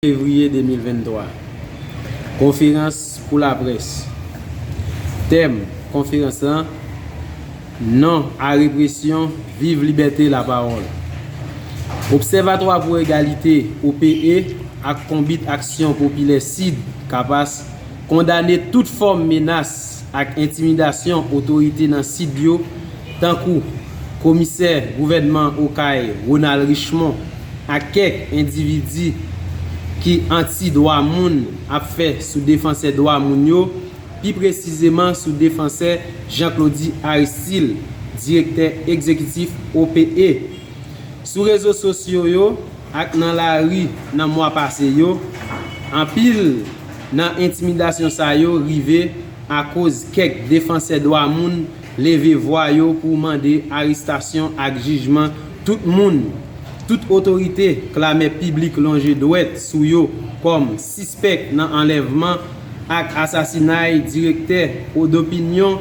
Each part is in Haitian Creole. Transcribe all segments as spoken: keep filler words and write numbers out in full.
fevriye de mil venntwa. Konferans pou laprès. Tèm konferans lan, Non a represyon, viv libète lapawòl. Obsèvatwa pou Egalite, O P E, ak Konbit Aksyon Popilè Sid, KAPAS, kondane tout fòm menas ak entimidasyon otorite nan Sid yo, tankou Komisè Gouvènman Okay Ronald Richemond ak kèk endividi ki anti dwa moun ap fè sou defansè dwa moun yo, pi presizeman sou defansè Jean Claudy Aristil, direktè egzekitif O P E. Sou rezo sosyo yo ak nan lari nan mwa pase yo, anpil nan entimidasyon sa yo rive akoz kèk defansè dwa moun leve vwa yo pou mande arestasyon ak jijman tout moun, tout otorite klamè piblik lonje dwèt sou yo kòm sispèk nan anlèvman ak asasinay direktè Odopinyon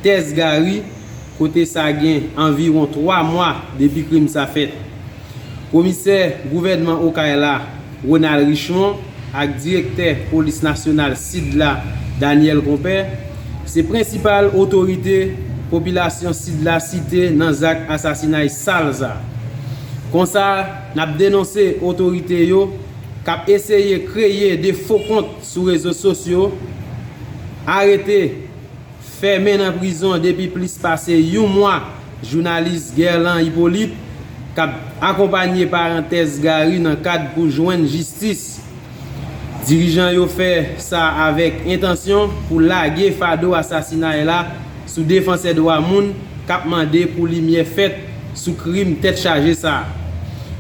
Tès Gary, kote sa gen anviwon twa mwa depi krim sa fèt. Komisè gouvènman Okay la, Ronald Richemond, ak direktè Polis Nasyonal Sid la, Daniel Compère, se prensipal otorite popilasyon Sid la site nan zak asasinay sal sa. Konsa, n ap denonse otorite yo k ap eseye kreye de fo kont sou rezo sosyo, arete, fèmen nan prizon depi plis pase yon mwa jounalis Guerlan Hyppolite, k ap akonpanye paran Tès Gary nan kad pou jwenn jistis. Dirijan yo fè sa avèk entansyon pou lage fado asasinay la sou defansè dwa moun k ap mande pou limyè fèt sou krim tèt chaje sa.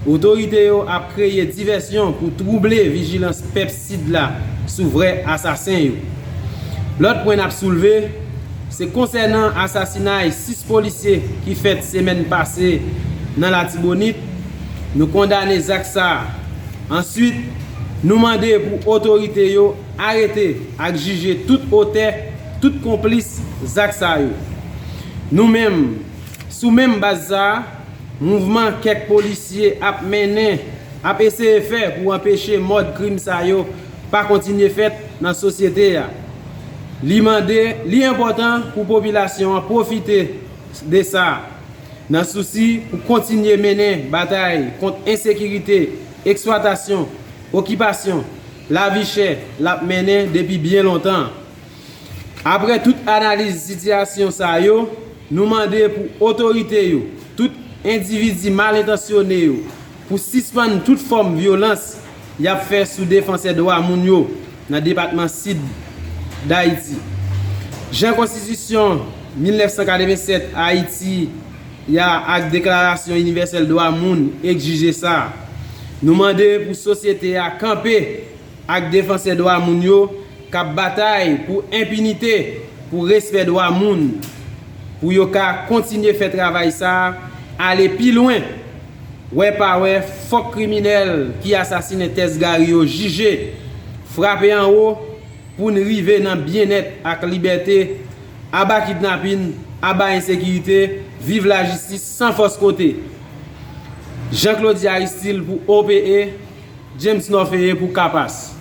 Otorite yo ap kreye divèsyon pou twouble vijilans pèp Sid la sou vrè asasen yo. Lòt pwen n ap soulve, se konsènan asasinay sis polisye ki fèt semèn pase nan Latibonit. Nou kondane zak sa a. Answit, nou mande pou otorite yo arete ak jije tout otè, tout konplis zak sa yo. Nou menm, sou menm baz sa a, mouvman kèk polisye ap mennen, ap eseye fè pou anpeche mòd krim sa yo pa kontinye fèt nan sosyete a. Li mande, li enpòtan pou popilasyon an pwofite de sa, nan sousi pou kontinye mennen batay kont ensekirite, eksplwatasyon, okipasyon, lavi chè l ap mennen depi byen lontan. Apre tout analiz sitiyasyon sa yo, nou mande pou otorite yo, tout endividi mal entansyone yo, pou sispann tout fòm vyolans y ap fè sou defansè dwa moun yo nan depatman Sid Dayiti. Jan Konstitisyon mil nèf san katrevennsèt Ayiti a ak Deklarasyon Inivèsèl Dwa Moun egzije sa. Nou mande pou sosyete a kanpe ak defansè dwa moun yo k ap batay pou enpinite, pou respè dwa moun, pou yo ka kontinye fè travay sa a, ale pi lwen. Wè pa wè, fòk kriminèl ki asasinen Tès Gary yo jije, frape anwo pou n rive nan byennèt ak libète. Aba kidnapin, aba ensekirite, viv lajistis san fòs kote. Jean Claudy Aristil pou O P E, James Norfeye pou KAPAS.